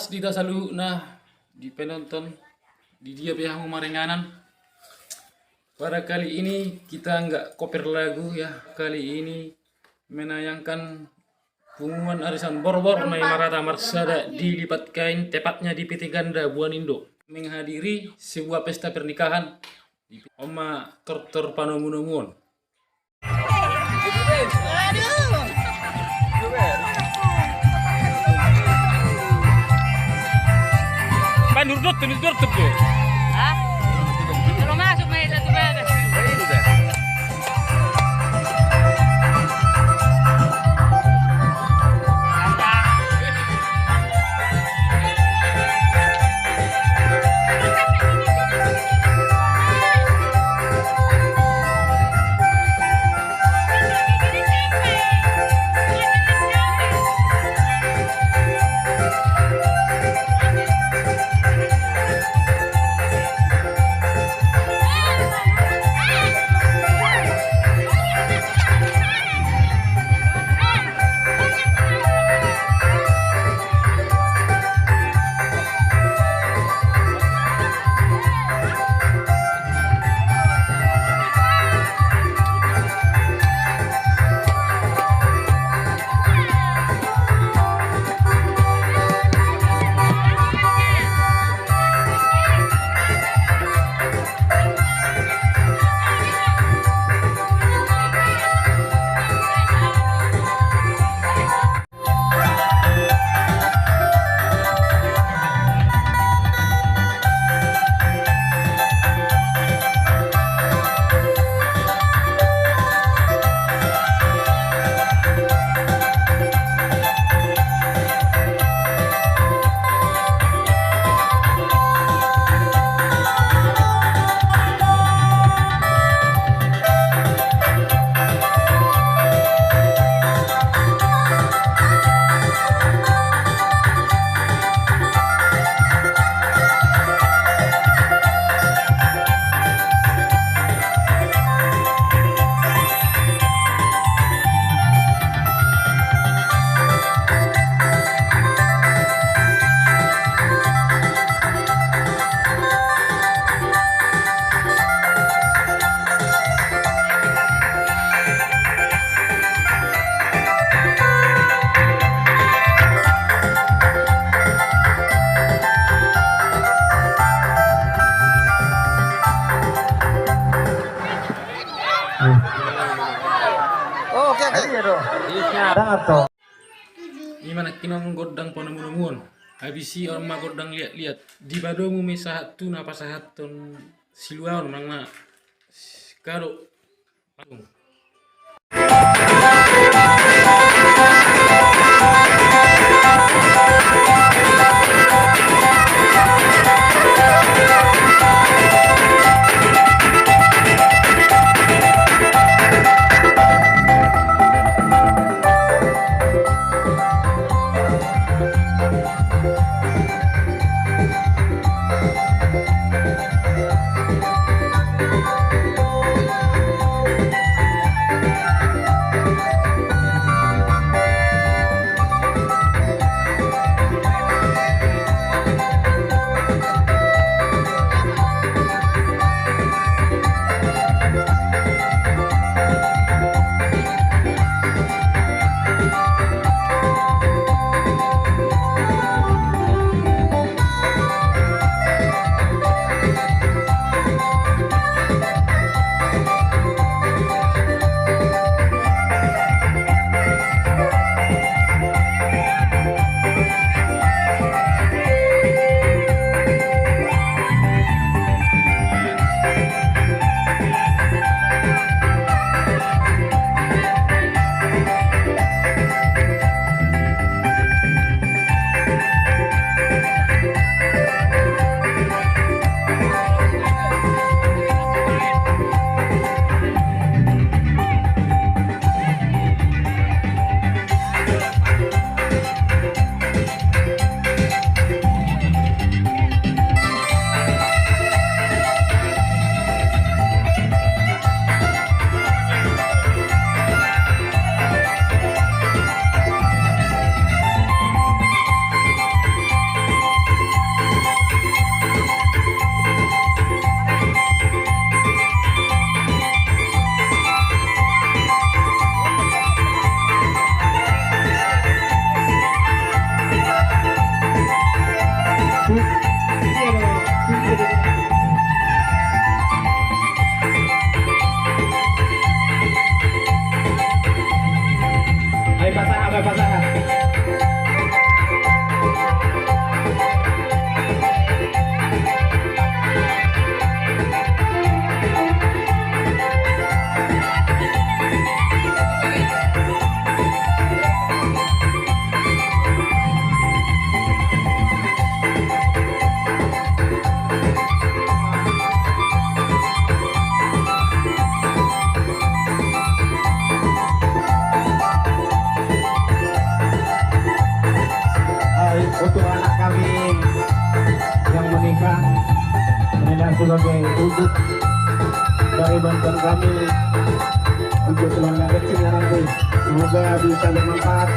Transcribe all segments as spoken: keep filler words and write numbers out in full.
Di hita saluhutna, di penonton, di dia pe hamu maringanan. Pada kali ini kita nggak cover lagu ya, kali ini menayangkan punguan arisan Borbor na i marata marsada di Lipatkain, tepatnya di P T Ganda Buanindo, menghadiri sebuah pesta pernikahan. On ma tortor panomunomuon. Pan hurdot, hurdot, hurdot. Hah? Kalau masuk, main satu badan. Oke, oke. Ima nangkin on gondang panomunomuon. Habis i on ma gondang liatliat. Dipadomu ma i sahat tu na pasahathon siluaon manang na kado. Sebagai untuk dari bantuan kami untuk semangat kecil ya nanti, semoga bisa bermanfaat.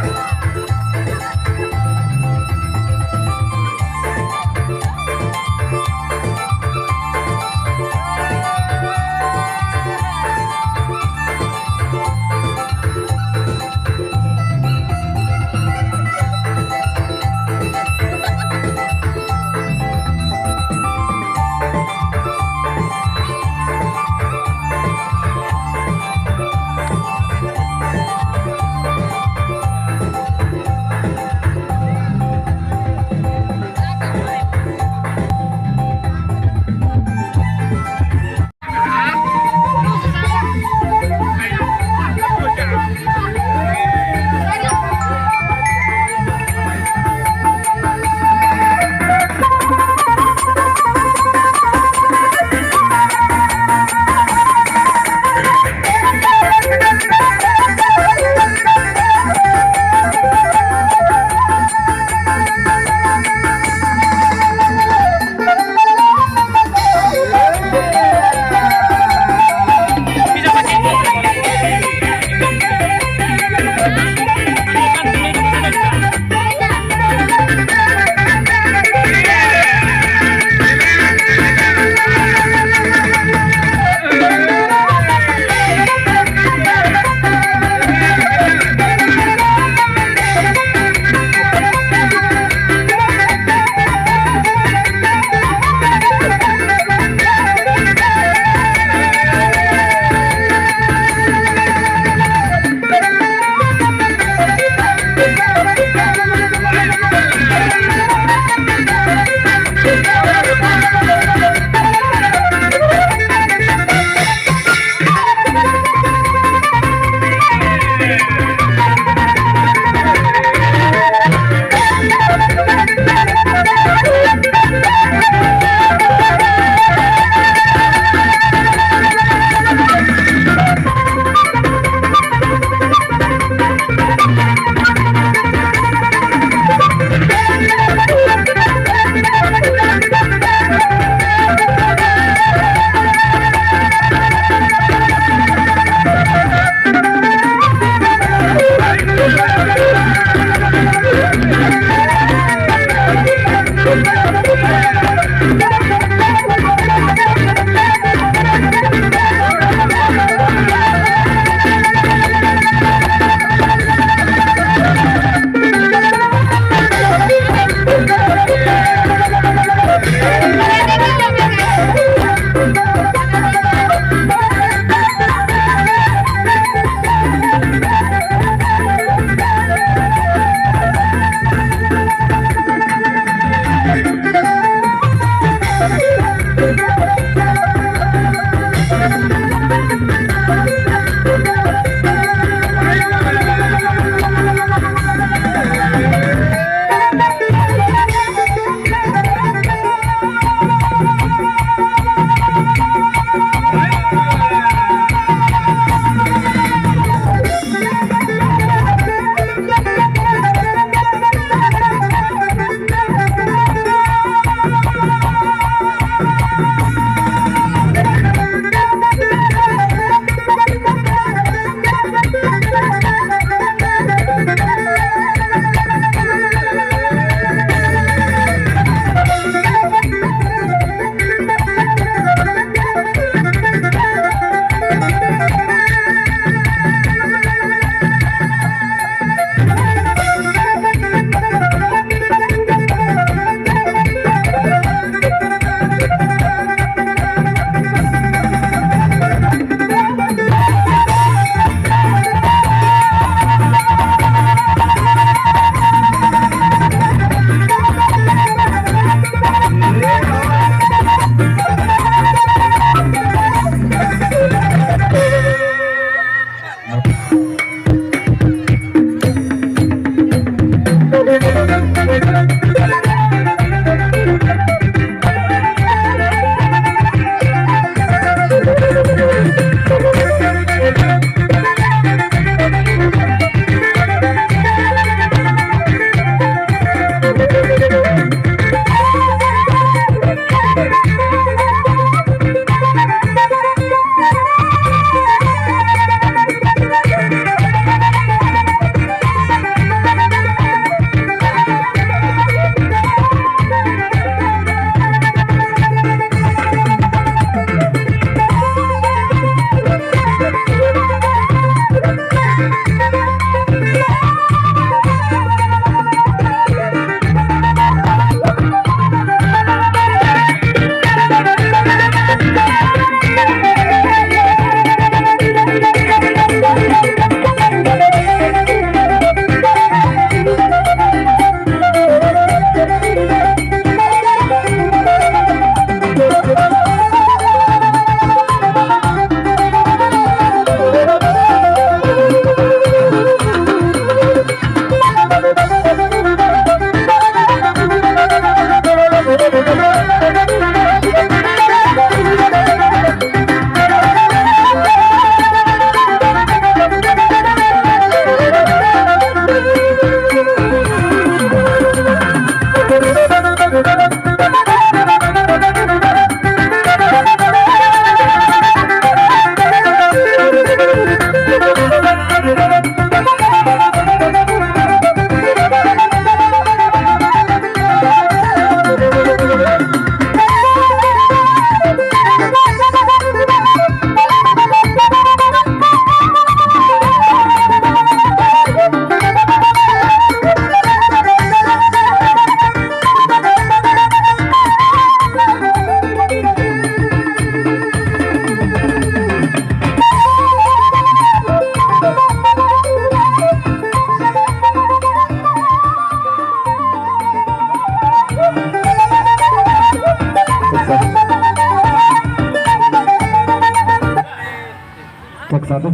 Cek satu.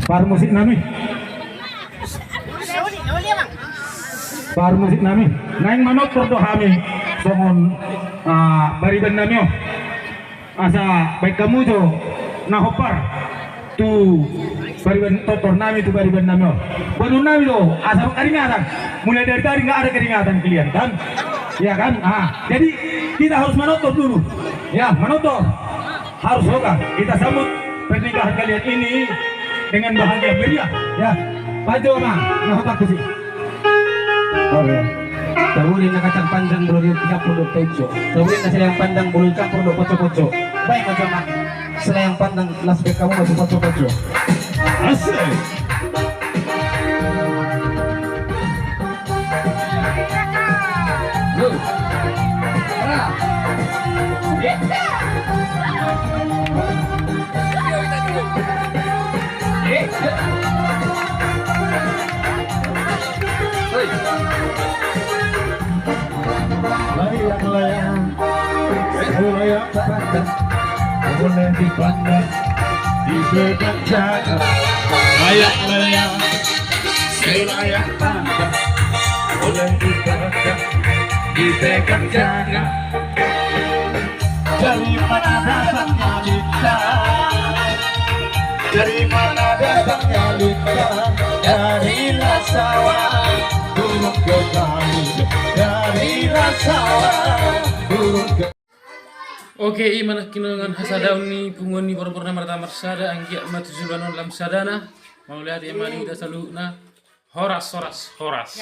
Parmusik nami. Parmusik nami. Naeng manortor do hami songon, ah, pariban nami on. Asa baen hamu jo na hombar tu pariban, tortor nami tu pariban nami on. Boanhon nami do asa mangkaringatan. Mulai dari tadi nggak ada keringatan kalian kan? Ya kan? Ah, jadi kita harus manortor dulu. Ya, manortor. Harus holan kita sambut pernikahan kalian ini dengan bahagia meriah. Ya, pajo ma na hombar tusi. Oke. Taburi na kacang panjang bulu riuk tiap pondok poco. Taburi na silayang pandang bulu campur do poco-poco. Baik, pajo ma. Silayang pandang las bek hamu ma tu poco-poco. Asik. Layang-layang, layang-layang. Boleh dipandang, dipegang jangan. Layang-layang, layang-layang, boleh dipandang, dipegang jangan. Dari mana datangnya lintang? Dari mana datangnya lintang? Dari Lasawan turun ke Bali. Dari Lasawan turun ke Oke, i ma nangkiningan hasadaon ni punguan ni borborna marta marsada, anggiat ma tu joloan on lam sadana, mauliate ma di hita saluhutna, horas, horas, horas.